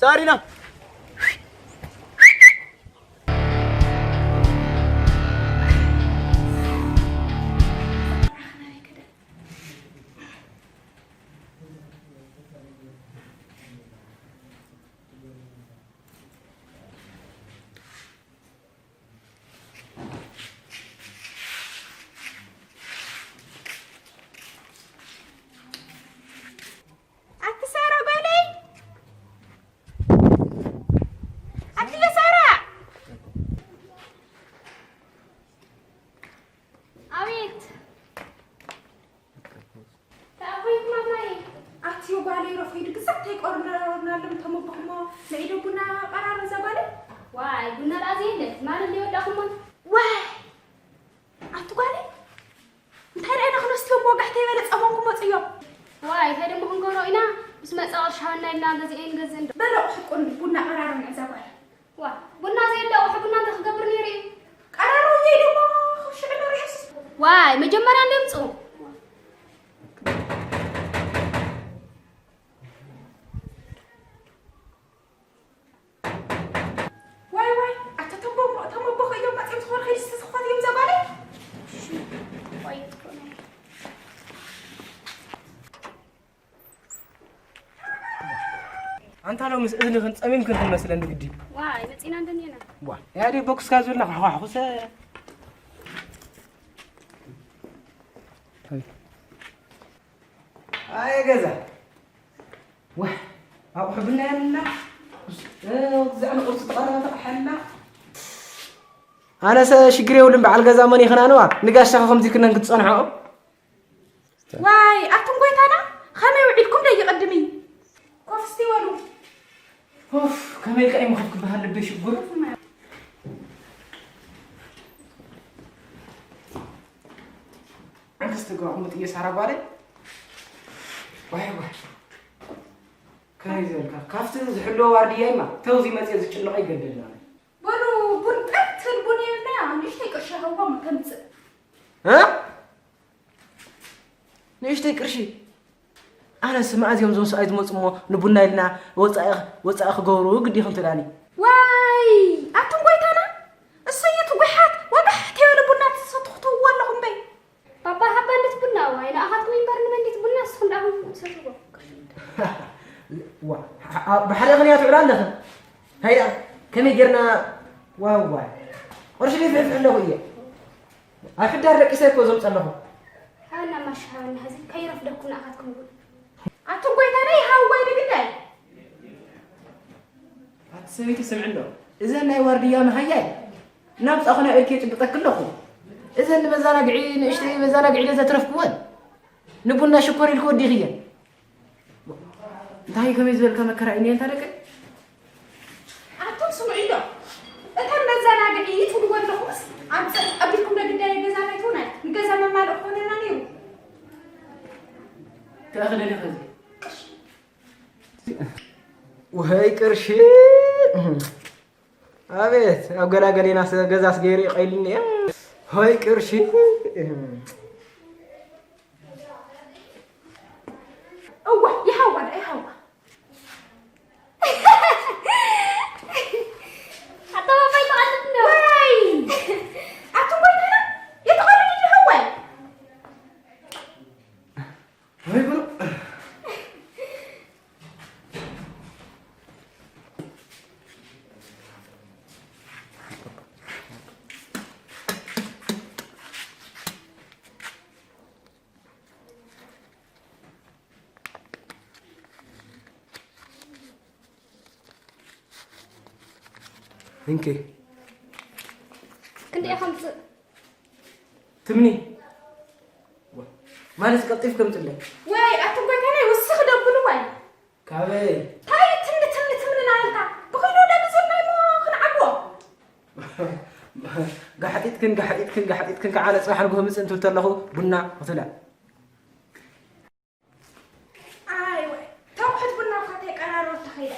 ሳሪና። ኣቲ ሳራ ጓለይ፣ ኣቲ ሳራ። ኣቤት። ተኣኾይኩም ኣባይ። ኣትዮ ጓለይ፣ ረኺዱ ግዛዕ ተይቆርናረርናሎም ተመቦኽሞ። ንዒዶ ቡና ቀራሮ እዛ ጓለይ። ዋይ፣ ቡና ደኣ ዘየለ። ማን እንደ ወዳኹሞ? ዋይ፣ ኣቲ ጓለይ፣ እንታይ ደኣ ኢና ክነስትዮም? ወጋሕታ ይበለ ጸሞም ክመጹ እዮም። ዋይ፣ እንታይ ደሞ ክንገብሮ ኢና? ምስ መጻ ቅርሺ ሃበና ኢልና ገዚኤ ንገዝእ እንዶ። በሎ፣ ሕቁን ቡና ቀራሮ ንዕዛ ጓለይ። ዋ፣ ቡና ዘየለ ኣቑሑ ቡና እንታይ ክገብር ነይሩ እዩ? ቀራሮ እየ ደሞ፣ ሽዑ ንሪኦስ። ዋይ፣ መጀመርያ እንደ ምጽኡ። ዋይ፣ ዋይ፣ ኣታ ተንቦ፣ ተንቦ እዮም መጺኦም ዝኾነ ኸይዲ ዝተስኾት እዮም ዘባለ። ዋይ፣ ትኮነ። ኣንታ ሎምስ እዝንኽን ጸሚምክን ክንመስለኒ ግዲ። ዋይ፣ መጺና እንደኔና። ዋ፣ ያዲ ቦክስካ ዝብልና ኳሕኳሕ ኩሰ። ኣየ ገዛ። ዋይ፣ ኣቑሑ ብናየና። እ፣ ግዛዕ ንቁርሲ ተቐረበ ተቐሐልና። ኣነሰ ሽግር የብሉን፣ በዓል ገዛ መን ይኽናንዋ? ንጋሻኸ ከምዚ ክነን ክትጸንሖ? ዋይ፣ ኣቱም ጎይታና፣ ኸመይ ውዒልኩም ደይቐድሚ? ኮፍ እስቲ በሉ። ኡፍ፣ ከመይ ኢልካ እዩ ኮፍ ክበሃል ልበይ ሽጉር? ኣንተስ ትግራኹም ጥየ ሳራ ጓለይ። ዋይ፣ ዋይ። ከመይ ዝበልካ? ካብቲ ዝሕልዎ ዋርድያ እማ፣ ተውዚ መፅየ ዝጭነቕ ይገደልና። በሉ፣ ቡን ቀትል ቡን የብልና፣ ንእሽተይ ቅርሺ ሃቦም ከምፅእ። እ? ንእሽተይ ቅርሺ? ኣነስ መኣዝ እዮም እዞም ሰብኣይ ዝመፁ እሞ ንቡና ኢልና ወፃኢ፣ ወፃኢ ክገብሩ ግዲ ኢኹም ትብላኒ? ዋይ፣ ኣቱም ጎይታና፣ እሰይ እቲ ጉሓት፣ ዋጋ ሕት የበለ ቡና ትሰትኹ ትህብዎ ኣለኹም በይ። ባባ ሃባ እንዴት ቡና፣ ዋይ፣ ንኣኻትኩም ይንበር ንመን እንዴት ቡና፣ ንስኹም ደኣ ሰትዎ። ዋ፣ ኣ-፣ ብሓደ ክንያ ትውዕላ ኣለኽን? ሃይዳ፣ ከመይ ጌርና፣ ዋው፣ ዋይ። ቅርሺ ይፍሕፍሕ ኣለኹ እየ። ኣብ ሕዳር ደቂሰ እኮ ዘምፀ ኣለኹ። ሃና ማሽ ሃና፣ ሀዚ ከይረፍደኩም ንኣኻትኩም እውን። ኣቱም ጎይታና ይሃብ ዋይ ንግዳይ። ኣቲ ሰበይቲ ስምዒ ኣሎ። እዘን ናይ ዋርድያ መሃያይ ናብ ጻኹና ኢልኪ ይጭብጠክ ኣለኹ። እዘን ንመዛናግዒ፣ ንእሽተይ መዛናግዒ ዶ ዘትረፍክወን? ንቡና ሽኮር ኢልክ ወዲኽየን። እንታይ ከመይ ዝበልካ መከራ እዩ እኒኤ እንታ ደቂ? ኣቱም ስምዑ ኢሎ፣ እተን መዘናግዒ ትብልዎ ኣለኹምስ፣ ኣምጽእ ኣቢልኩም ነግዳየ ገዛ ናይትውናይ፣ ንገዛ መማልእ ክኾነና ነይሩ። ተኣኽለ ዲኻ እዚ? ቅርሺ። ወይ ቅርሺ። ኣቤት፣ ኣብ ገላገሌና ስ-፣ ገዛስ ገይሩ ይቐይልኒ እየ። ወይ ቅርሺ። እዋ፣ ይሃዋ፣ ይሃዋ። ኣተባባይ ተቐልድ ነው። ወይ! ኣቱም ጎይታና፣ የተቐልድ እንዲህ ወይ? ወይ ጉድ! እንኪ። ክንደይ ኢኻ ምጽእ? ትምኒ። ማለት ቀልጢፍ ከምጽለይ። ወይ፣ ኣቱም ጎይታና ይውስኽ ደብሉ ወይ? ካበይ? ታይ ትምኒ፣ ትምኒ፣ ትምኒ ናበልካ? ብኸይዱ ወደ ብዙር ናይ ሞ ክንዓቦ? ጋሕጢጥክን፣ ጋሕጢጥክን፣ ጋሕጢጥክን ከዓ ነጽባሕ ንግሆ ምጽእ እንትብል ተለኹ ቡና ክትብላ። ኣይ ወይ፣ ተውሕት ቡና እኳ ተይቀራረብ ተኸይደ።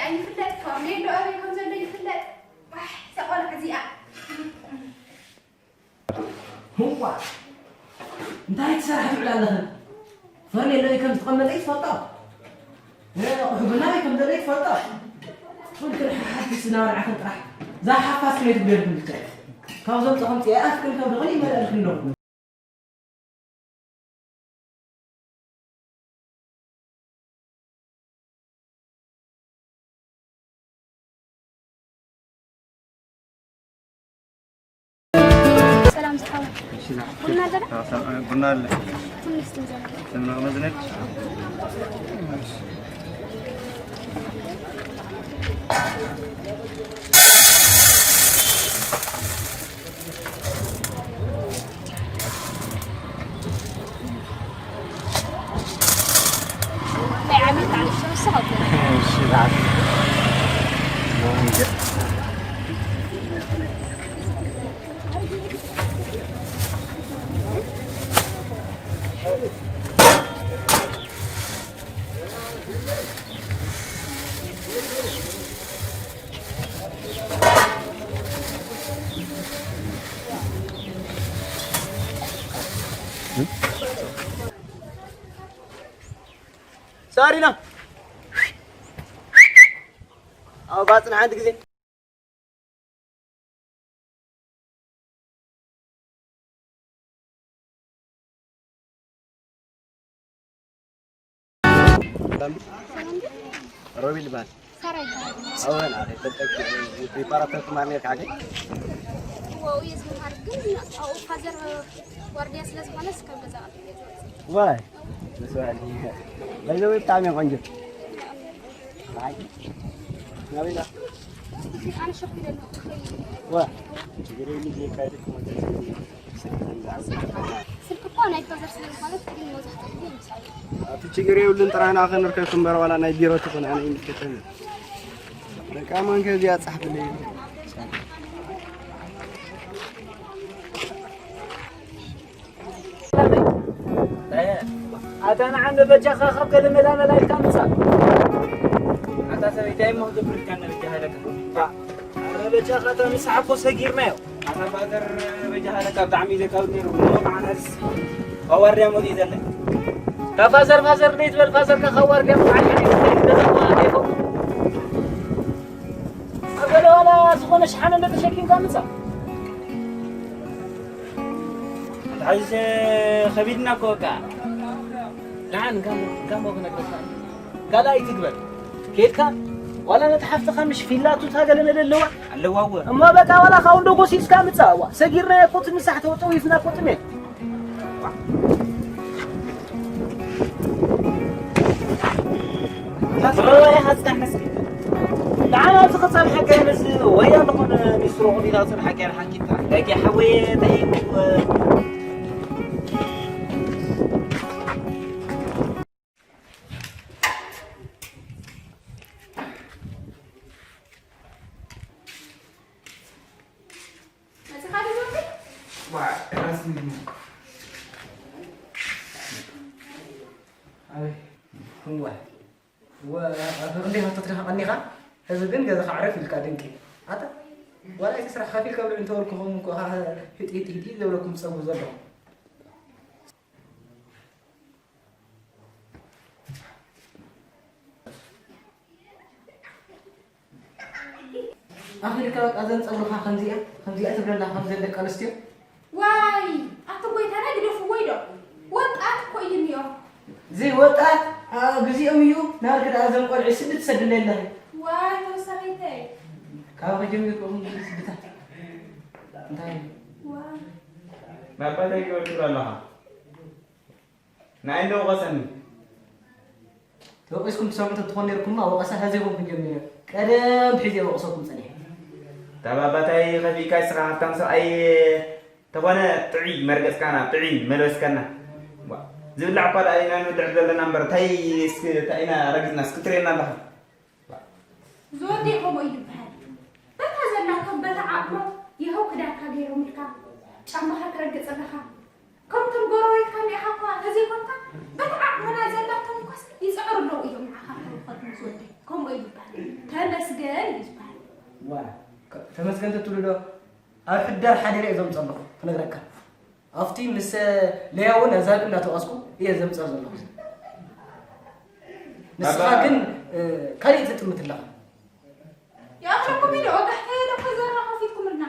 ኣይፍለጥ፣ ፈርኔሎ ኣበይ ከም ዘሎ ይፍለጥ። ዋሕ፣ እዛ ቆልዓ እዚኣ። ህዋ፣ እንታይ ትሰርሒ ትውዕሊ ኣለኺ? ፈርኔሎ ኣበይ ከም ዝተቐመጠ ይትፈልጦ? ኣቑሑ ቡና ኣበይ ከም ዘሎ ይትፈልጦ? ኩልክን ሓድሽ ዝናበርዓኽን ጥራሕ። እዛ ሓፋስ ከመይ ትብልልኩም ብቻ? ካብ ዘምፀኹም ፅያ ኣፍክን ከብድኽን ይመልኣልክን ኣለኹ። ሰላም ዝሓወይ። እሺ፣ ና። ቡና ኣለና? አዎ፣ ሰላም፣ ቡና አለ። ትንሽ ትንዘላ። ለምን አመዝነች? ናይ ዓመት ዓመት ሰው ሰው እሺ፣ ና። ሳሪና፣ ኣብ ባፅን ሓንቲ ግዜ። ሮቤል ይበሃል። ሳራ ይበሃል። ኣወን፣ ኣረ፣ ተጠቂ፣ ፕሪፓራተር ትማር ነርካ፣ ኣገ? ዋው፣ እየ ዝመሃር፣ ግን ኣብኡ ፋዘር ዋርድያ ስለ ዝኾነ፣ እስካብ ገዛ ቀልጢፈ እየ ዝወፅእ። ዋይ፣ መስዋእቲ። ባይ ዘ ወይ፣ ብጣዕሚ ቆንጆ። ኣይ፣ ናበይ ኢኻ? ኣነ ሸኩ ኢለ ኣለኹ፣ ክኸይድ። ዋ፣ ችግር የለም፣ ዘይካይድ እኮ ማለት ነው። ስልኪ እኮ ናይ ፋዘር ስለ ዝኾነት፣ ግን መብዛሕትኡ ግዜ ምሳሌ። ኣብቲ ችግር የብሉን፣ ጥራይ ንዓኺ ንርከብኪ እምበር፣ ዋላ ናይ ቢሮ ትኹን ኣነ ኣይምልከተንን። በቃ፣ ማን ከዚኣ ጻሕፍለይ። ኣታ ንዓመ በጃኻ ካብ ገለ መላመላ ኢልካ ምጻእ። ኣታ ሰበይታይ እሞ ክገብር ኢልካ እነ በጃኻ ኢለካ። ኣረ በጃኻ እታ ምሳሕ እኮ ሰጊርናዮ። ኣታ ፋዘር በጃኻ ኢለካ ብጣዕሚ እዩ ዘካብድ ነይሩ። እሞ መዓናስ ካብ ዋርድያ መሊኡ ዘለ። ካብ ፋዘር ፋዘር ደይ ትበል ፋዘርካ ካብ ዋርድያ መሊኡ ገዛ እኮ ኣዴኮ። ኣብ ገለ ዋላ ዝኾነ ሸሓነ እንዶ ተሸኪምካ ምጻእ። ኣትሓዚሰ ከቢድና እኮ በቃ። ንዓን ከም፣ ከም ክነግረካ። ካልኣይ ትግበር። ኬድካ ዋላ ነቲ ሓፍትኻ ምሽ ፊላቱ ታገለ ነደለዋ። ኣለዋ እወ። እሞ በቃ ዋላ ካው እንዶ ጎሲስካ ምጻእ። እዋ፣ ሰጊርና እኮ ትምሳሕ ተወጠው ይፍና እኮ ጥሜት። ንዓና ኣብዚ ክጸንሐካ ምስ ወያ ዝኾነ ሚስትሮ ኹን ኢላ ክጸንሐካ እያ ሓኪምካ። ደቂ ሓወየ ተይኩ። መጺኻ ዶ ዞርኩ? ዋ፣ ራስ ምሙ። ኣይ፣ እዋ። ወ-፣ ኣብ ክንደይ ሃብቶት ዲኻ ቀኒኻ? ሕዚ ግን ገዛኻ ዕረፍ ኢልካ ድንቂ። ኣታ፣ ዋላ እቲ ስራሕ ከፊልካ ብልዕ እንተበልኩኹም እኮ፣ ሃ-፣ ሃ-፣ ሂጥ፣ ሂጥ፣ ሂጥ፣ ሂጥ ዘብለኩም ትጸግቡ ዘለኹም። ኣኺልካ በቃ፣ እዘን ጸጉርኻ ከምዚኣ፣ ከምዚኣ ትብለላ፣ ከምዘን ደቂ ኣንስትዮ። ዋይ፣ ኣቲ ጎይታና ግደፍዎ ኢዶ። ወጣት እኮ እዩ እኒኦ። እዚ ወጣት፣ ኣ፣ ግዜኦም እዩ። ናርኪ ደኣ እዞም ቆልዑ ስዲ ትሰድለይ ኣለኺ። ዋይ፣ ተወሳኺተይ። ካባኺ ጀሚርኩ እኹም ስድታት። እንታይ? ዋይ። ናባይ እንታይ ገበርኪ ኣለኻ? ንዓይ እንዶ ወቐሰኒ። ተወቒስኩም ትሰምዑ ተትኾኑ ነይርኩምማ፣ ወቐሳ ሐዚ ይኹን ክንጀምር ነይሩ። ቀደም ሒዘ ወቕሰኩም ጸኒሐ። ታባባታይ ኸፊእካ፣ ንስኻ ሃብታም ሰብኣይ ተኾነ ጥዑይ መርገጽካና፣ ጥዑይ መልበስካና። ዋ፣ ዝብላዕ እኳ ደኣ ኢና ንብልዕ ዘለና እምበር፣ እንታይ እስኪ፣ እንታይ ኢና ረጊጽና? እስኪ ትርእየና ኣለኻ። ዝወደይ ከምኡ እዩ ዝበሃል። በታ ዘላቶም በታ ዓቕሞም ይኸው ክዳንካ ገይሮምልካ፣ ጫማኻ ትረግጽ ኣለኻ። ከምቶም ጎረቤትካ እኒኣኻ እኳ ተዘይኮንካ፣ በታ ዓቕምና ዘላቶም እኳስ ይጽዕሩ ኣለዉ እዮም ንዓኻ ከይኸዱ። ወደይ፣ ከምኡ እዩ ዝበሃል። ተመስገን እዩ ዝበሃል። ዋ፣ ከ-፣ ተመስገን ተትብሉ ዶ? ኣብ ሕዳር ሓደረ እየ ዘምፀለኹ፣ ክነግረካ። ኣብቲ ምስ ለያውን ኣዛብእ እናተዋስኩ እየ ዘምፀር ዘለኹ። ንስኻ ባባ። ግን፣ እ፣ ካሊእ ትጥምት ኣለኻ። ይኣኽለኩም ኢለ ወጋሕታ ኢለ እኮ ዘራ ከፊትኩምልና።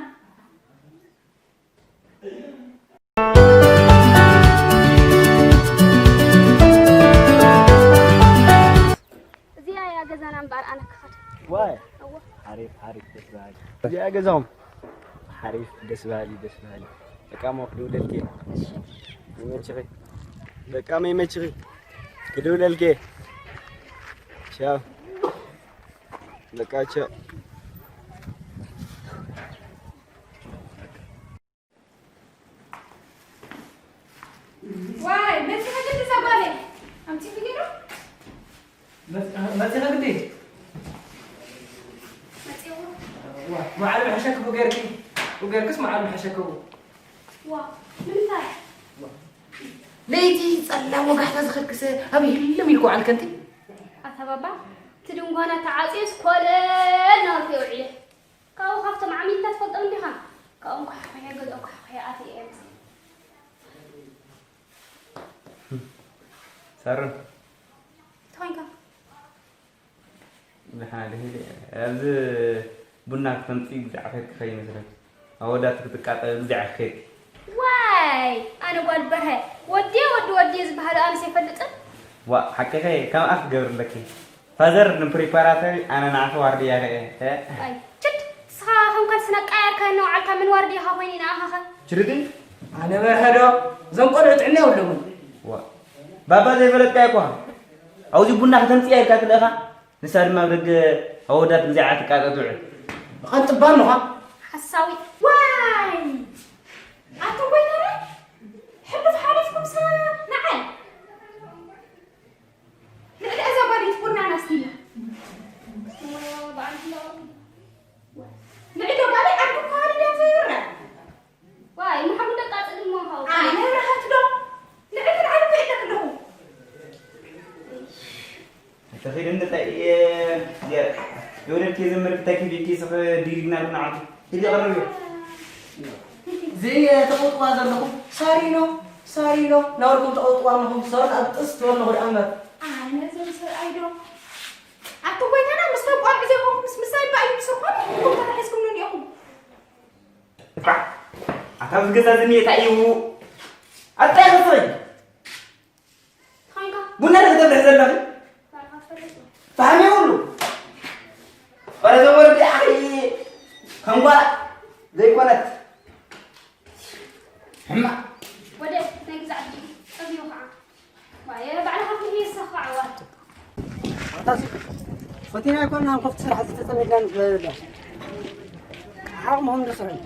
እዚኣ እያ ገዛና እምበኣር ኣነ ክኸድ። ዋይ። እወ። ሓሪፍ፣ ሓሪፍ፣ ደስ በሃሊ። እዚኣ ገዛኹም? ሓሪፍ፣ ደስ በሃሊ፣ ደስ በሃሊ። በቃ እሞ ክድውለልኪ እየ። ይመችኺ። በቃ እሞ ይመችኺ። ክድውለልኪ እየ። ቻው። በቃ ቻው። ዋይ፣ መጺኻ ግዲ እዛ ጓለይ። ኣምጺእኪ ዶ? መጽ-፣ መጺኻ ግዲ? መጺእዎ። ዋ፣ መዓል መሐሸክቡ ገይርኪ፣ ገይርክስ መዓል መሐሸክቡ። ዋ፣ ንምንታይ? ዋ። ለይቲ ጸላም ወጋሕታ ዝኸድክሰ ኣበይ ህልም ኢልኩ ዓልከንቲ? ኣታ ባባ፣ እቲ ድንኳና ተዓጽዩስ ኮለል ናበልኩ እየ ውዒለ። ካብኡ ካብቶም ዓሚልካ ትፈልጦም እንዲኻ? ካብኦም ኳሕኩሐ ገዝኦም ኳሕኩሐ ኣትየ እየ መስ-። ሳሮን። እንታይ ኮይንካ? ደሓን ኣለኺ? ኣብዚ ቡና ክተምፅኢ ግዛዕ ከይድኪ ከይመስለኪ። ኣወዳት ክትቃጠ ግዛዕ ከይድኪ። ዋይ! ኣነ ጓል በርሀ፣ ወዲ ወዲ ወዲ ዝበሃሉ ኣነስ ኣይፈልጥን። ዋ፣ ሓቅኺ፣ ከምኣ ክገብር ኣለኪ። ፋዘር ንፕሪፓራተሪ፣ ኣነ ንዓኺ ዋርድያ ከ እየ። እ? ኣይ፣ ችድ፣ ንስኻ ከም ካልሲ ነቃየርካ እናወዓልካ ምን ዋርድያኻ ኮይኑ ንኣኻ ኸ? ችርዲ? ኣነ በርሀ ዶ? እዞም ቆልዑ ጥዕና የብሎምን። ዋ፣ ባባ ዘይፈለጥካ እኮ። ኣብዚ ቡና ከተምጽእ ኢልካ ትልእኻ፣ ንሳ ድማ ኣብ ደገ ኣወዳት ብዛዕባ ትቃጠ ትውዕል። ቐንጥባ ኣለኻ? ሓሳዊ። ዋይ! ኣቶ ጎይታነ፣ ሕሉፍ ሓሊፍኩም ንዓይ። ልዕሊ እዛ ጓሊት ቡና ናስቲና። ንዕዶ ጋለይ ዓዱ ከባቢ ድያ ዘይውረ? ዋይ፣ ንሓሙ ደቃ ጽድሞ ሃው። ኣነ ረኸት ዶ? ንዕዲ ንዓዱ ከይለክ ኣለኹ። ተኺድ እንታይ እየ? የውደልኪ ዝምር ብታኪ ቤኪ ስኽ ዲሪግና ብናዓቱ። ሂዲ ቀረብ እዩ። ዘይተቐውጥዋ ዘለኹም ሳሪኖ፣ ሳሪኖ፣ ናበልኩም ተቐውጥዋ ኣለኹም። ሳሮን ኣብ ጥስ ትበልኹ ደኣ እምበር። ኣነ እዞም ሰብኣይ ዶ? ኣቶ ጎይታና ምስ ተቋርዑ ዘይኮንኩምስ ምሳይ ባዩ ምስ ዝኾነ ኢኹም ተታሒዝኩም ንኒኦኹም። እባ፣ ኣታ ኣብዚ ገዛ ዝኒኤ እንታይ እዩ? ኣጣይ ክፍሪ። ቡና ዶ ክተፍልሒ ዘለኺ? ፈሃሚ የብሉ። ወረ ዘወርዲ ኣኺ ከም ጓል ዘይኮነት። ሕማቕ። ወደ ናይ ግዛዕ ጸቢዩ ኸዓ። ዋየ፣ ባዕልኻ ፍልይ የሰኻ ዓዋር። ኣታሲ፣ ፈቲና ኣይኮንና፣ ኣብ ከፍቲ ስራሕ ዝተጸመድና ንግበር። ዓቕምኹም ዶ ስራሕ?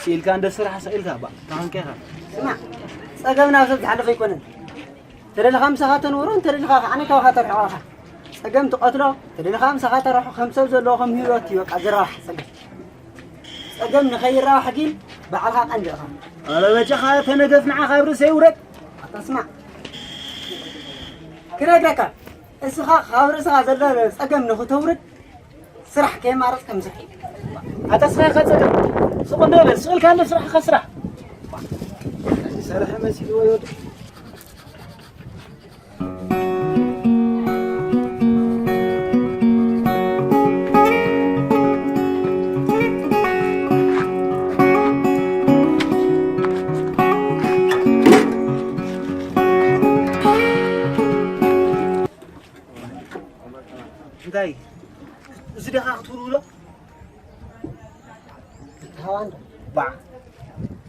ስኢልካ እንደ ስራሕ ስኢልካ፣ ባ፣ ታንከኻ። ስማዕ፣ ጸገም ናብ ሰብ ዝሓልፍ ኣይኮነን። ተደሊኻ ምሳኻ ተንብሮ፣ እንተደሊኻ ከዓ ናይ ካባኻ ተርሕቖ ኢኻ። ጸገም ትቐትሎ፣ ተደሊኻ ምሳኻ ተርሕቆ፣ ከም ሰብ ዘለዎ ከም ህይወት እዩ፣ በቃ፣ ዝረባሕ ጸገም። ጸገም ንኸይረባሕ ግን ባዕልኻ ቀንዲ ኢኻ። ኣረ በጃኻ ተነገፍ፣ ንዓኻ ኣብ ርእሰይ ውረድ። ኣታ ስማዕ፣ ክነግረካ፣ እስኻ ካብ ርእስኻ ዘሎ ጸገም ንኽተውርድ ስራሕ ከየማረጽካ ምስራሕ እዩ። ኣታ እስኻ ኢኻ ጸገም። ስቕ እንዶ በል፣ ስቕ ኢልካ እንዶ ስራሕኻ ስራሕ። ዝሰርሐ መሲልዎ ይወድቕ። እንታይ? እዚ ደኻ ክትውልውሎ? ትሃዋን ዶ? ባዕ።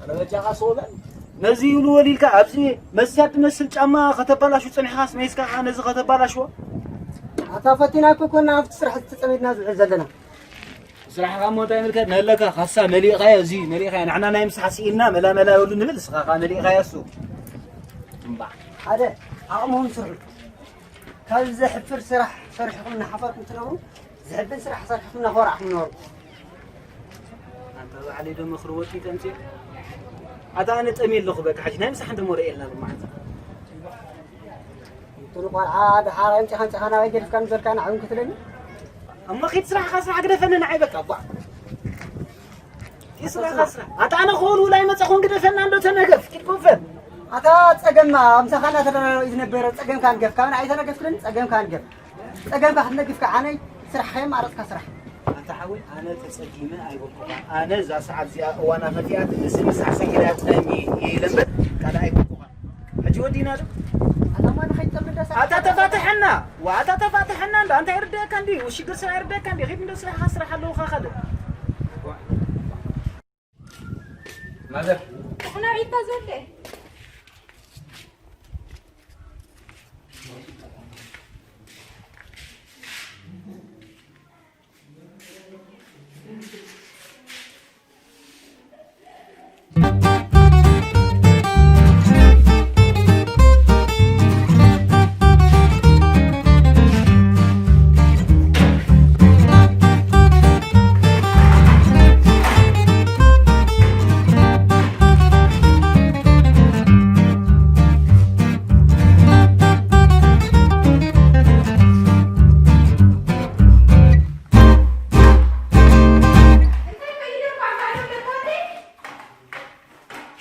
ኣነ በጃኻ ሰው በል። ነዚ ይብሉ ወሊልካ ኣብዚ መስያድ ትመስል ጫማ ከተባላሹ ጸኒሕኻስ መይስካ ከኣ ነዚ ከተባላሽዎ? ኣታ ፈቲና እኮ ኮና ኣብቲ ስራሕ ተጸሚድና ዝውዕል ዘለና። ስራሕኻ እሞ እንታይ ምልከት ነለካ? ካሳ መሊእኻዮ፣ እዚ መሊእኻዮ። ንሕና ናይ ምሳሕ ስኢልና መላ መላ ይብሉ ንብል፣ እስኻ ከኣ መሊእኻዮ እሱ። እምባዕ። ሓደ፣ ዓቕምኹም ስርሑ። ካብ ዘሕፍር ስራሕ ሰሪሕኹም እናሓፈርኩም ትነብሩ፣ ዘሕብን ስራሕ ሰሪሕኹም እናኾራዕኩም ንበሩ። ኣንታ ባዕለይ ዶ መኽሪ ወጢ ተምፅእ? ኣታ ኣነ ጠምየ ኣለኹ፣ በቃ፣ ሕጂ ናይ ምሳሕ እንደሞ ርእየልና ብመዓልቲ። ትሉ ቆልዓ ደሓር ኣምጺኻ ኣምጺኻ ናባይ ገዲፍካ ንዘልካ ንዓውን ክትለኒ? እሞ ኺድ ስራሕኻ ስራሕ ግደፈኒ ንዓይ በቃ ጓ። ኪድ ስራሕኻ ስራሕ። ኣታ ኣነ ክወልውል ኣይመጻኹን ግደፈና እንዶ ተነገፍ። ኪድ ኮንፈር። ኣታ ጸገምና ምሳኻ እናተደራረበ እዩ ዝነበረ ጸገምካ ንገፍ። ካብ ንዓይ ተነገፍ ክትለኒ ጸገምካ ንገፍ። ጸገምካ ክትነግፍ ከዓነይ ስራሕ ከየማረጽካ ስራሕ። ኣታ ሓወይ ኣነ ተጸጊመ ኣይበልኩኻ። ኣነ እዛ ሰዓት እዚኣ እዋና ከፊኣት ንስ ምሳሕ ሰጊዳ ጥዕሚ ኢለ እምበር ካልእ ኣይበልኩኻ። ሕጂ ወዲና ዶ? ኣታ እሞ ንኸይድ ጠምዳ ሰዓት ኣታ ተፋትሐና። ዋ ኣታ ተፋትሐና እንዶ ኣንታ ይርደካ እንዲ ሽግር ስራ ይርደካ እንዲ ኺድ እንዶ ስራሕኻ ስራሕ ኣለውኻ ካልእ። ማዘር ንሕና ዒድካ ዘለ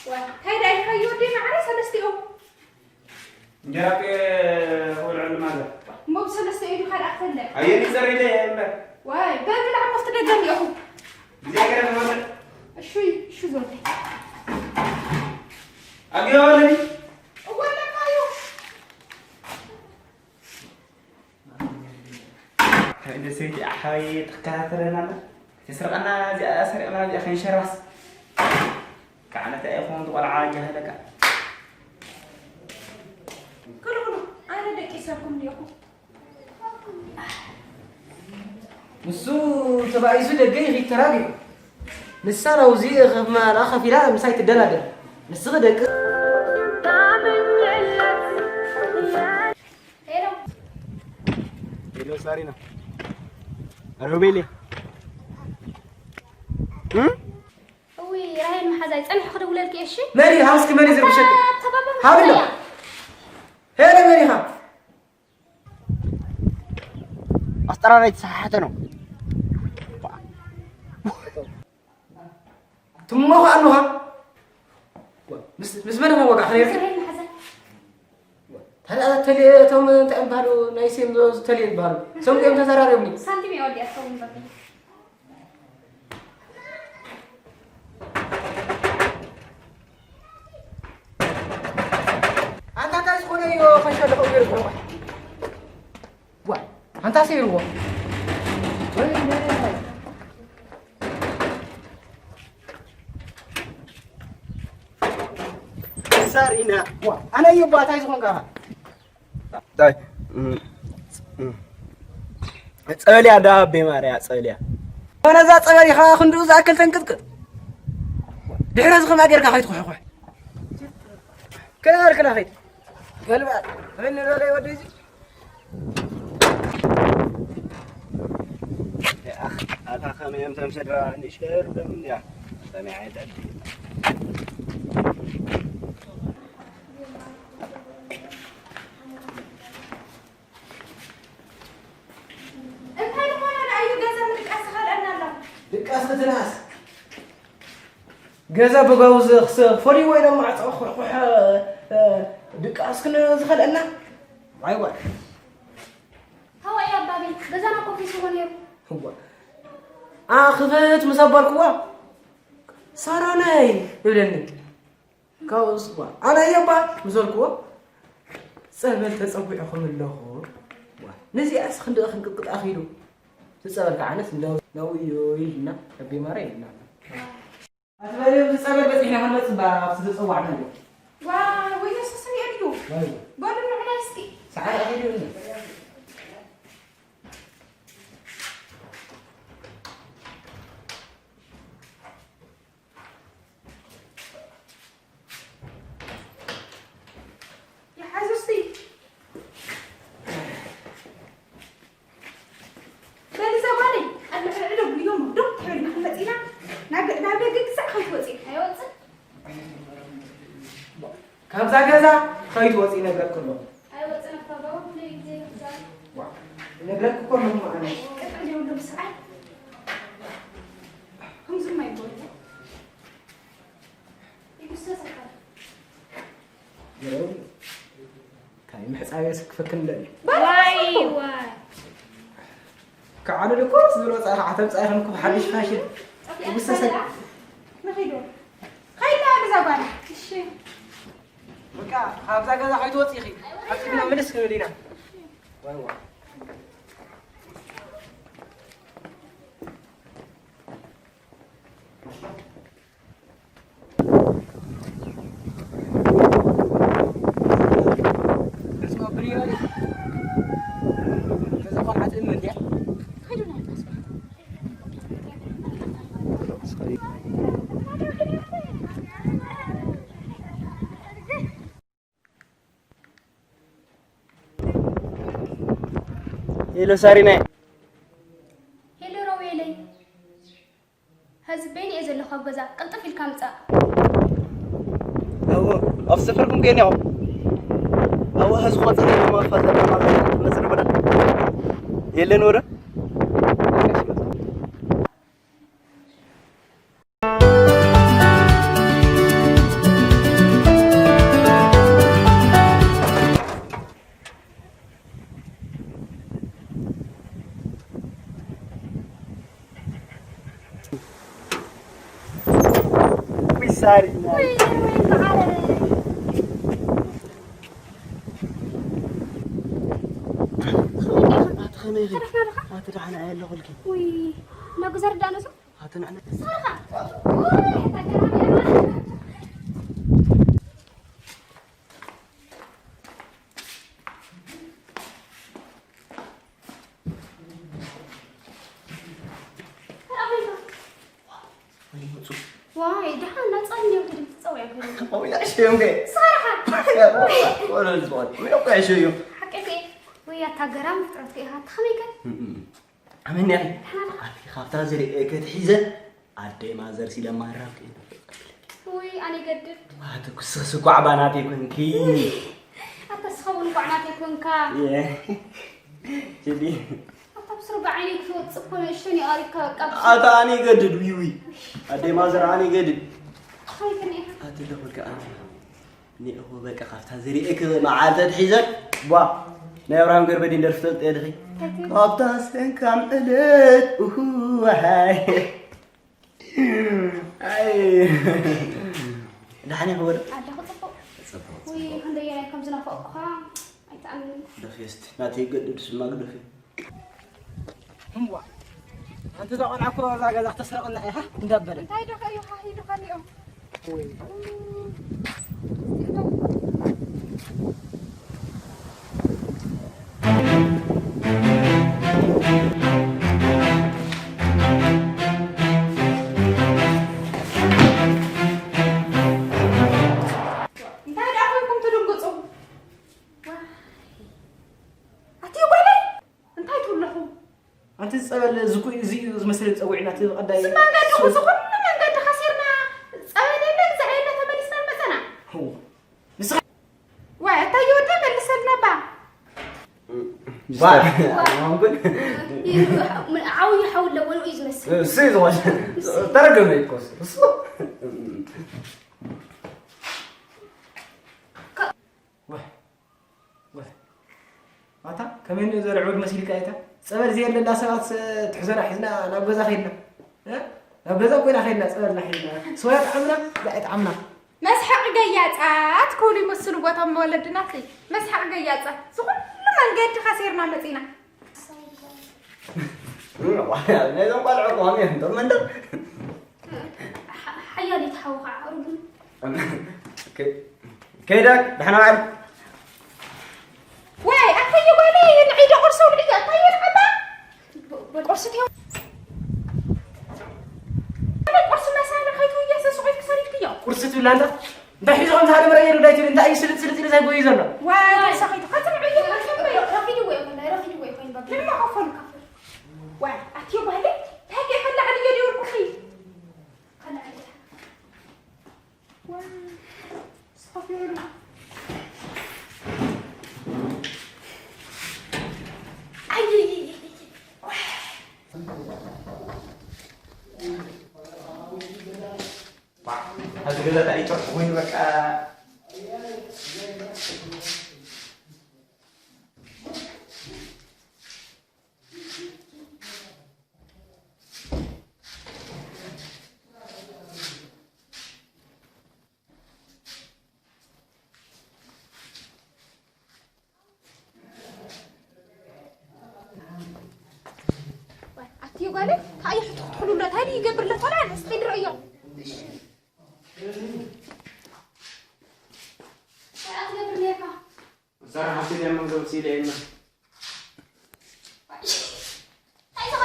እንታይ ደኣ ኢልካዮ ወደይ ማዕረ ሰለስቲኦም? እንጀራ ክበልዐሉ ማለት። እሞ ብሰለስተ ኢዱ ካልኣ ክፈለ። ኣየኒ ዘሪለ እምበር። ዋይ በብላ ዓሞ ክትደገም ኢኹ። እግዚኣብሔር ይመስገን። እሺ እሺ ዞቴ። ኣግዮ ኣለኒ። እወ ኣለካ እዩ። ሓይለ ሰይቲ ሓወይ ትከታተለና ኣላ። ተስርቀና እዚኣ ሰሪቕና እዚኣ ከንሸርባስ። ከዓነታ ይኹን ትቆልዓ ጃህለካ። ክሉ ክሉ ኣነ ደቂሰኩም ዲኹ። ንሱ ተባኢሱ ደገ ይኺድ ተራጊ። ንሳ ናውዚ ኸፍ ማላ ኸፊላ ምሳይ ትደላደል። ንስኺ ደቂ ሄሎ። ሄሎ ሳሪና። ሮቤሌ። እም? እዊ ራሄል መሓዛይ ጸኒሑ ክድውለልኪ እሺ? መሪ ሃብስኪ መሪ ዝርብሸት። ኣታ ተባባል ሃብሎ። መሓዛያ። ሄሎ መሪኻ። ኣስጠራራይ ተሰሓሓተ ነው። ትሞኻ ኣለኻ? ምስ ምስ መን ወጋ ኸይር? ራሄል መሓዛይ። ታዲያ ተሌ እቶም እንታይ እዮም በሃሉ? ናይ ሴም ዞ ተሌ ይበሃሉ። ሰም እዮም ተዘራሪቡኒ። ሳንቲም እየ ወዲኣ ትኸውን በቃ። ኣንታ እንታይ ዝኾነ እዩ ከንሸሎ ከው ገይሩ ዝሕወ? ዋ፣ ኣንታ ሰይርዎ። ወይኔ። ሳሪና። ዋ፣ ኣነ እዩ ባታይ ዝኾንካ። ታይ፣ እም፣ እም። ጸልያ ዳ ኣቤ ማርያ ጸልያ። ወላ እዛ ጸበል ኢኻ ክንድኡ ዝኣክል ተንቅጥቅጥ። ድሕረ እዚ ኸምኣ ጌርካ ከይትኹሕኹሕ። ከይበልክና ኸይድ። ገልባጥ። ምን በለ ወደይ እዚ? ኣታ ኸመይ እዮም እቶም ስድራ ንእሽተይ ርዶም እንድያ። ሰሚዐ ይጠልዕ። እንታይ ዝኾነ ደኣ እዩ ገዛ ምድቃስ ዝኸልአና ኣሎ? ድቃስ ክትንኣስ። ገዛ ብጋውዚ ክስ-፣ ክፈልይዎ ኢሎም ማዕጾ ክሕኩሕ፣ እ፣ ድቃስ ክን-፣ ዝኸልአና? ዋይ ዋይ። ሃዋይ ኣባቢ፣ ገዛና ኮፍ ኢልዎ ነይሩ። እዋ። ኣ፣ ክፍት ምስ ኣባልክዎ፣ "ሳሮነይ" ይብለኒ። ካብኡስ፣ ዋ፣ ኣነ እየ እባ ምስ በልክዎ፣ "ጸበል ተጸዊዕኹም ኣለኹ። ዋ፣ ነዚኣስ ክንደኣ ክንቅጥቅጣ ኺዱ። ዝጸበል ከዓነስ እንደ-፣ ነው እዩ" ኢልና፣ ኣቤ ማርያ ኢልና። ኣቲ በል፣ እዚ ጸበል በጺሕና ክንመጽእ እባ ኣብቲ ዝጸዋዕናዮ። ዋ፣ ወይ የሱስ፣ እኒኦ ድዩ? ወይ። በሉ ንዑ ናይ እስኪ። ሰዓት ኣኺሉ እዩ። ይሓዙ እስቲ። በሊ እዛ ጓለይ፣ ኣብ ልዕሊ ዕዶ ጉዮም ዶ ትሕብሪ ንኽንመጽ ኢና። ናብ ደ-፣ ናብ ደገ ግዛዕ ከይትወጺ። ኣይወጽን። ካብዛ ገዛ ከይትወጺ ይነግረኪ ኣለኹ። ኣይወጽን ኣባ ገብሩ። ነግረክ እኮ ነው ማለት። ቅጥር የሁሉም ስርዓት። ከምዝም አይጎል። ይጉሰሰታል። ካይ ምሕጻብ የስክፈክን ደሊ። ዋይ፣ ዋይ። ከዓሉ እኮ ዝብሎ ጻራ ዓተብ ጻይኸን እኮ ሓድሽ ፋሽን። ይጉሰሰ። ንኺዶ። ኸይዳ ብዛ ጓል። እሺ። በቃ፣ ካብዛ ገዛ ከይትወጺ ኢኺ። ሓጺብና ምልስ ክንብል ኢና። ዋይ፣ ዋይ። ሄሎ ሳሪናይ። ሄሎ ሮቤለይ። ሕዚ በይነ እየ ዘለኹ ኣብ ገዛ። ቅልጥፍ ኢልካ ምጻእ። እዎ፣ ኣብ ሰፈርኩም ገይና እዎ። እዎ፣ ሕዚ ቆጽሊ ማፋዘር ማፋዘር መጽሪ ብላ። የለን ወረ? ዊሳሪ። ኣቲ ደሓና እየ ኣለኹልኪ። ውይ፣ ናብ ገዛ ርዳእ ነዞ። ኣቲ ንዕነ ዋይ፣ ደሓን ናጻ እንዲዮም ትድም ትጸውዕ ገይሩ። ኦይ፣ ኣሸዮም ገ። ሳራኻ። ወረ ዝባል። ምን እኮ ኣሸዮም። ሓቀቴ። ወይ ኣታ ገራም ፍጥረት ኢኻ። ተኸመይ ከ? ኣመን ያኺ። ኣቲ ካብታ ዝርኢ ክትሒዘ ኣደይ ማዘር ሲለ ማራብ ከይነ። ወይ ኣነ ገድድ። ኣቲ ኩስኽስ ጓዕ ባናት ይኮንኪ። ኣታ ስኸውን ጓዕ ናት ይኮንካ። የ። ችዲ። ኣታ ብስሩ ብዓይነይ ክትወጽእ እኮ ንእሽተን ይቐሪብካ በቃ። ኣታ ኣነ ገድድ ዊዊ። ኣደይ ማዘር ኣነ ገድድ። ኸይከን ኢኻ። ኣቲ ለኹልካ ኣነ። ኒእኹ በቃ ካብታ ዝርእክ መዓልቲ ኣትሒዘ ቧ ናይ ኣብርሃም ገርበዲን ደርፊ ትፈልጥ እየ ድኺ? ካብታ ሰንካም ዕለት እሁ ዋሃይ ኣይ ዳሕኒ ክበሎ ኣለኹ ጽቡቕ። ጽቡቕ። ውይ ክንደየናይ ከም ዝናፈቕኩኻ ኣይትኣምንን። ደፊ እስቲ ናተይ ገድድ ስማ ግደፊ። እምቧ። ኣንቲ እዛ ቆልዓ እኮ እዛ ገዛ ክተስረቐና እያ፣ ሃ? እንዳበለ። እንታይ ዶ ከ እዩ፣ ሃ? ኢሉ ከሊኦም። ወይ። እንታይ ደኣ ኮይንኩም ትድንግጹ? ዋይ። ኣቲ ጓለይ! እንታይ ትብሉ ኣለኹም? ኣንቲ ጸበል ዝኩ-፣ እዚ እዩ ዝመስል ጸዊዕና እቲ ቀዳይ ስም መንገዲ ሱ-፣ እዚ ኩሉ መንገዲ ከሲርና ጸበል የለ፣ ግዛዕ የለ፣ ተመሊስና መጸና። ሁ። ንስኻ ዋይ፣ ኣታ ይወዳ መልሰልና ባ። ባ። ሚስተር። ኣሁን ግን ምን ዓውዩ ሓው ኣለዎ፣ ንኡ እዩ ዝመስል። እሱ እዩ ዝመስል። ተረገመ እኮ እሱ። እሱ። ከ- ወህ፣ ወህ። ኣታ ከመይ እንዲኦ ዘርዕውድ መሲልካ እታ ጸበል ዘየለላ ሰባት ትሕዘና ሒዝና ናብ ገዛ ኸይድና። እ? ናብ ገዛ ኮይና ኸይድና ጸበልና ሒዝና። ስዋ ይጥዓምና፣ ብላዕ ይጥዓምና። መስሓቂ ገያጻት ክብሉ ይመስሉ እጎ እቶም ወለድና። መስሓቂ ገያጻት ዝኹሉ መንገዲ ከሲርና መጺና። ናይዞም ቆልዑ ከሆኑ እዮም እቶም መንደር። ሓያል ይትሓወኻ ኣቕርቡ። ከ-፣ ከይደ፣ ደሕና ዋዕል። ዋይ፣ ኣታየ ጓለይ፣ ንዒደ ቁርሲ ውልዕዮ፣ ኣታየ ንዓባ። ቁርሲ ትዮ-፣ ቁርሲ መሳለ ከይትውየ ሰሱቐት ክሰሪትክዮ። ቁርሲ ትብላ ኣላ? እንታይ ሒዙ ከምዚ ሓደ መረገ ዳይት እንታይ እዩ ስልጥ ስልጥ ኢሉ ዘይጎዩ ዘሎ? ዋይ፣ ሰኺቱ፣ ከትምዕዩ፣ ከትምዕዩ። ረፊድዎ ይኹን፣ ረፊድዎ ይኹን፣ በቃ። ድማ ከፈሉ፣ ከፈሉ። ዋይ፣ ኣትዮ ጓለይ፣ ታጌ ከላዕልዮ ዲወልኩኺ። ከላዕልዮ። ዋይ፣ ስኻትዮ። ኣይ፣ ገዛ ታሪክ ወይ በቃ ኣትዮ ጓለ ካዩ ሕትኽትኽሉ ኣሎ። እንታይ ይገብር ኣሎ? ቆልዓ ንስኺ ድረዮ። እንታይ ትገብር ነርካ? እዛ ሓንቲ ደም መግዘብ ሲለ የለ። እንታይ ትኻ?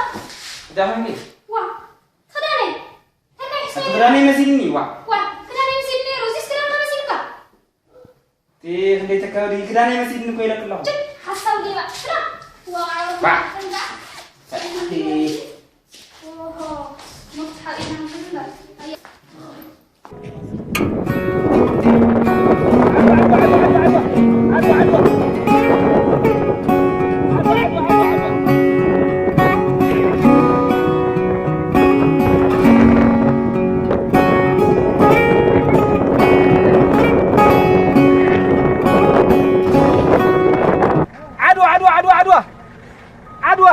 ዳህኒ። ዋ፣ ክዳነይ። እንታይ ኣቲ ክዳነይ መሲልኒ፣ ዋ። ዋ፣ ክዳነይ መሲልኒ ነይሩ። እዚስ ክዳንካ መሲልካ? እቲ ክንደይ ተካብዲ ክዳነይ መሲልኒ እኮ ኢለክ ኣለኹ። ጭ፣ ሓሳዊ ሌባ። ስራ። ዋ፣ ባ። ስራ። ሰላም። ኦሆ፣ ሞት ሓቂና ምንድን ነው? ኣየ- ዓድዋ ዓድዋ ዓድዋ ዓድዋ ዓድዋ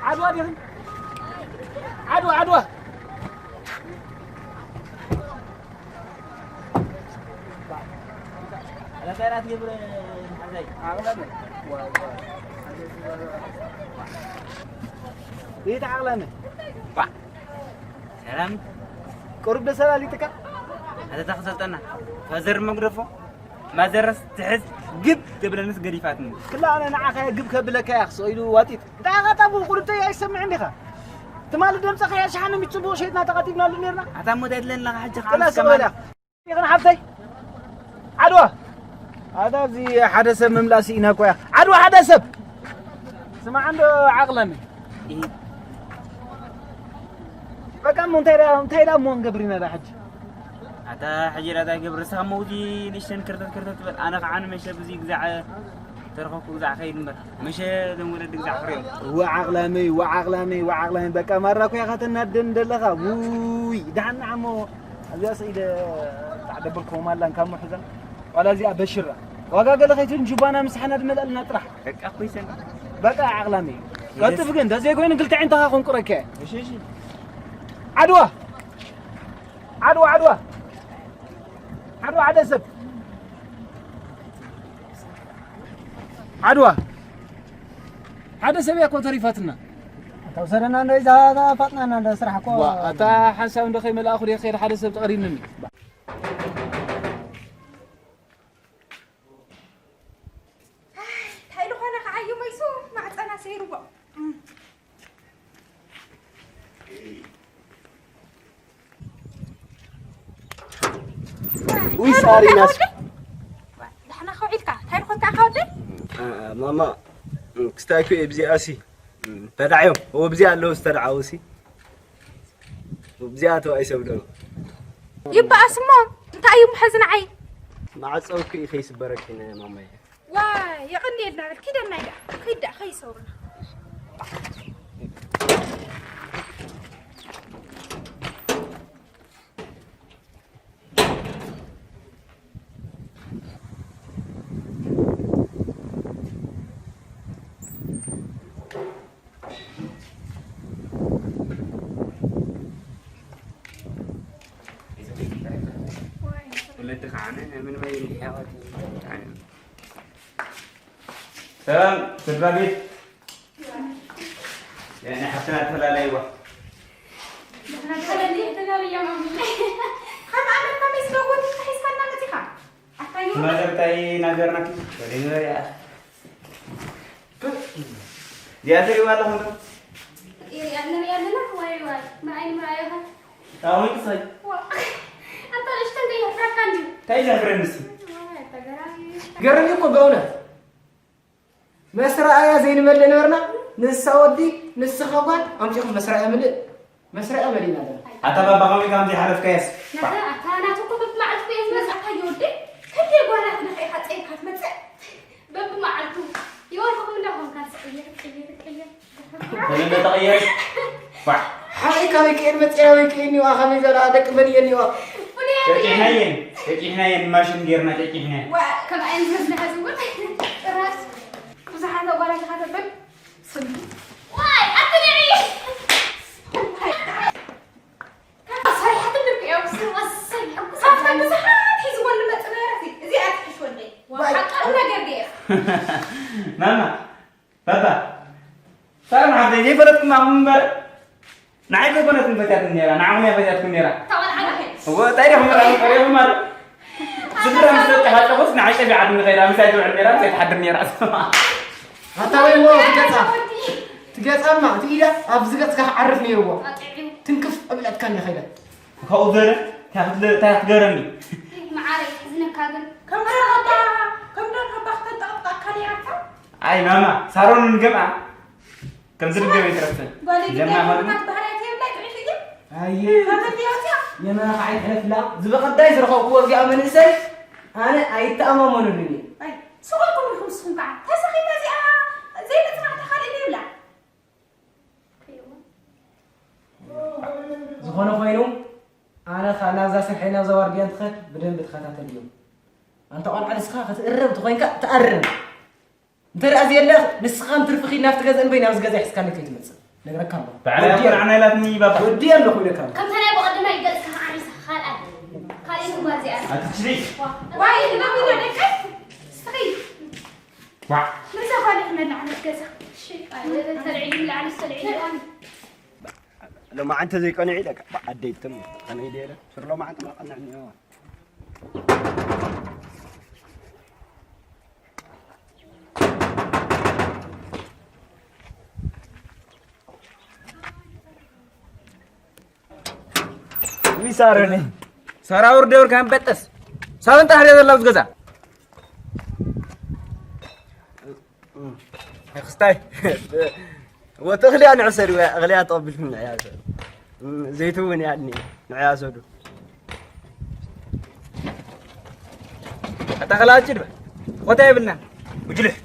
ዓድዋ ዲኺ ዓድዋ ዓድዋ ይተዓቕለኒ። ባ፣ ሰላም። ቁሩብ ዶ ሰላሊጥካ? ኣተታ ክሰልጠና። ፋዘር መጉደፎ፣ ማዘረስ ትሕዝ ግብ ተብለንስ ገዲፋትኒ። ክላ ኣነ ንዓኻ ግብ ከብለካ እያ ክስቕ ኢሉ ዋጢጥ። እንታይ ኢኻ ጣቡ ቁርብተይ ኣይሰምዕን ዲኻ? ትማሊ ደምፀ ከያ ሸሓነ ምጭ ጽቡቕ ሸይጥና ተቐጢብናሉ ነርና። ኣታ ሞት ኣይትለኒ ኣለኻ ሕጂ ከዓ ክላ ምስ ስቕ ከማን በላ። ይቕን ሓፍተይ። ዓድዋ። ኣታ ኣብዚ ሓደ ሰብ ምምላእ ስኢና እኮ እያ። ዓድዋ ሓደ ሰብ። ስማዕ እንዶ ዓቕለኒ። እህ። በቃ እሞ እንታይ ደኣ፣ እንታይ ደኣ እሞ ክንገብር ኢና ደኣ ሕጂ? ኣታ ሕጂ ደኣ እንታይ ገብር? ንስኻ እሞ ውዲ ንእሽተን ክርተት ክርተት ትበል። ኣነ ከዓ ንመሸ ብዙይ ግዛዕ ተረኸብኩ ግዛዕ ከይድ እምበር። መሸ እዞም ወለዲ ግዛዕ ክሪኦም። ወዓቕላመይ፣ ወዓቕላመይ፣ ወዓቕላመይ። በቃ ማራ እኮ ኢኻ ተናደኒ ዘለኻ። ውይ፣ ደሓን ንዓ እሞ ኣብዚኣ ሰኢደ ጣዕ ደብር ኮማላን ካብ ምሕዘን። ዋላ እዚኣ በሽራ። ዋጋ ገለ ከይትህን ጁባና ምሳሕና ድመልኣልና ጥራሕ። በቃ ኮይሰን። በቃ ዓቕላመይ። ቀልጥፍ ግን፣ ተዘይኮይኑ ክልተ ዓይንትኻ ክንቁረካ እየ። እሺ፣ እሺ። ዓድዋ! ዓድዋ፣ ዓድዋ! ዓድዋ ሓደ ሰብ። ዓድዋ! ሓደ ሰብ እያ እኮ ተሪፋትና። ኣታ ውሰደና እንዶ፣ እዛ፣ እዛ ፋጥናና እንዶ ስራሕ እኮ። ዋ፣ ኣታ ሓንሳብ እንዶ ከይመልኣኹ ድየ ክኸይድ ሓደ ሰብ ተቐሪብኒ። ኣይ፣ እንታይ ዝኾነ ከዓ እዩ መይሱ ማዕፀና ሰይሩዎ። ውይ፣ ሳሪ ናስ። ደሕና ከውዒልካ፣ እንታይ ዝኾንካ ኢኻ ወደይ? አ፣ ማማ፣ ክስታይ እኮ እየ ብዚኣሲ። ተዳዕዮም፣ እዎ ብዚኣ ኣለዉ ዝተዳዓዉሲ። ብዚኣ ተባይ ሰብ ዶ? ይበኣስ እሞ፣ እንታይ እዩ ምሐዚ ንዓይ? ማዕፀው እኮ እዩ ከይስበረኪ ነ ማማየ። ዋይ፣ የቐንየልና በል፣ ኪደና ኢዳ፣ ኪዳ፣ ከይሰውርና። ወለዲ ከዓ ነ-፣ ምን በይን ሕያወት ሰላም ስድራ ቤት። ያኔ ሓፍትና ተላለይዋ። ከም ኣመት ከመይ ስለ ጎዲልካ ሒዝካና መጺኻ? ኣታዮ። ማዘር ታይ ናገርናኪ? ወደ ንበሪያ። እዚኣ ትሪእዋ ኣለኹም ዶ? ይሪኣ ንሪኣ ኣለና። ዋይ ዋይ። ምርኣይ ንምርኣይ ኢኻ። ኣሁን ክሳይ። ዋ። ኣንታ ንእሽተን ከየሕፍረካ እንድዩ። እንታይ ዘሕፍረኒ ንሱ? ዋይ፣ ኣታ ገራሚ። ገርም እኮ በእውነት። መስረኣያ ዘይንመልእ ነበርና። ንሳ ወዲ፣ ንስኻ ጓል፣ ኣምጺኹም መስረኣያ ምልእ። መስረያ በሊና ኣለና። ኣታ ባባ ከመይ ከም ዘይሓለፍካየስ? ናተ ኣታ ናቱ እኮ በብመዓልቱ እኮ እየ ዝመጽእ። ኣታ የወደይ፣ ከመይ ጓላት ንኸይ ሓጸይካ ትመጽእ? በብመዓልቱ ይወልኩኹም እንዳኾንካ ትቕየር፣ ቅየር፣ ቅየር። ከመይ ተቐየር? ባሕ። ኣበይ ካበይ ክኤን መፅያ ወይ ክኤን ይዋ ከመይ ዘላ ደቂ መን እየን ይዋ? ጨቂሕናየን ጨቂሕናየን ማሽን ጌርና ጨቂሕናየን። ከምኣየን ዝመስልካ ዝውን ጥራት ብዙሓት ኣጓላት ኢኻ ተብል። ስም ዋይ ኣትንዒ ሰሪሓት ድርቅዮ ኣሰይ ሓብታ ብዙሓት ሒዝወን መፅ ነይረት እዚኣ ትሕሽ ወደይ ሓቃዊ ነገር ገይራ ማማ ባባ ሳሮን ሓፍተይ ዘይፈለጥኩም ኣኹም እምበር ንዓይ ዘይኮነትን ፈትያትኒ ነይራ ንዓኹም እያ ፈትያትኩም ነይራ ተቆልዓና እወ እንታይ ዲኹም ሪኹም ኣሎ ስድራ ምስ ተጨፋጨፉስ ንዓይ ጨፊዓትኒ ከይዳ ምሳይ ትውዕል ነይራ ምሳይ ትሓድር ነይራ ኣታ ወይ እሞ ትገፃ ትገፃማ እቲ ኢዳ ኣብዚ ገፅካ ክዓርፍ ነይርዎ ትንክፍ ኣብላትካ እንደ ከይዳ ካብኡ ዘለ እንታይ ክትገረኒ መዓረይ ሕዝነካ ግን ከምዶ ሃባ ከምዶ ሃባ ክተንጠቕጥቃካ ነይራካ ኣይ ማማ ሳሮን ንገምኣ ከም ዝድገም ኣይትረስን ጓለይ ጀምራ ግዳይ ማለት ምክንያት ባህርያት የብላይ ጥዒት እዩ ኣየ ከተልዮትያ የመና ከዓ ይሕለፍላ ዝበቐዳይ ዝረኸብኩዎ እዚኣ መንእሰይ ኣነ ኣይተኣማመኑሉን እየ ስቑልኩም ኢኹም ንስኹም ከዓ ተሰኺማ እዚኣ ዘይምፅናዕታ ካልእ የብላ ዝኾነ ኮይኑ ኣነ ከ- ናብዛ ስርሐይ ናብዛ ዋርድያ እንትኸድ ብደንብ ትኸታተል እዮም ኣንተ ቆልዓ ንስኻ ክትእረም ተኾይንካ ትኣርም እንተ ደኣ ዘየለ ንስኻ ንትርፊ ኺድ ናብቲ ገዛ እንበይ ናብዚ ገዛ ይሕዝካኒ ከይትመፅእ ነግረካ ኣለኹ ባዕላ ወዲ- ቆልዓ ናይላትኒ ባባ ወዲ ኣለኹ ኢለካ ኣለኹ ከምታ ናይ ብቐደማይ ገፅካ ክዓሪሳ ካልኣይ ካልኣይ ትጓር እዚኣ ኣትክስሪ ዋይ ንባቢና ደቀይ ስትኺ ዋ ምርዛ ጓለ ክመልዓለት ገዛ ተልዒሉ ላዕሊ ዝተልዒሉ ሎማዓንቲ ዘይቀንዒ ኢለካ ዓደይ ትም ከመይ ደለ ስር ሎማዓንቲ ማቐንዕ እኒኦ ይሳረኒ ሰራውር ደውር ከም በጠስ ሳብን ጣሕደ ዘላ ኣብዚ ገዛ ክስታይ ወተኽልያ ንዕሰድ እኽልያ ተቐቢልኩም ንዕያ ሰዱ ዘይትውን እያ እኒ ንዕያ ሰዱ ኣታኸላችድ በ ኮታ የብልና ጉጅልሕ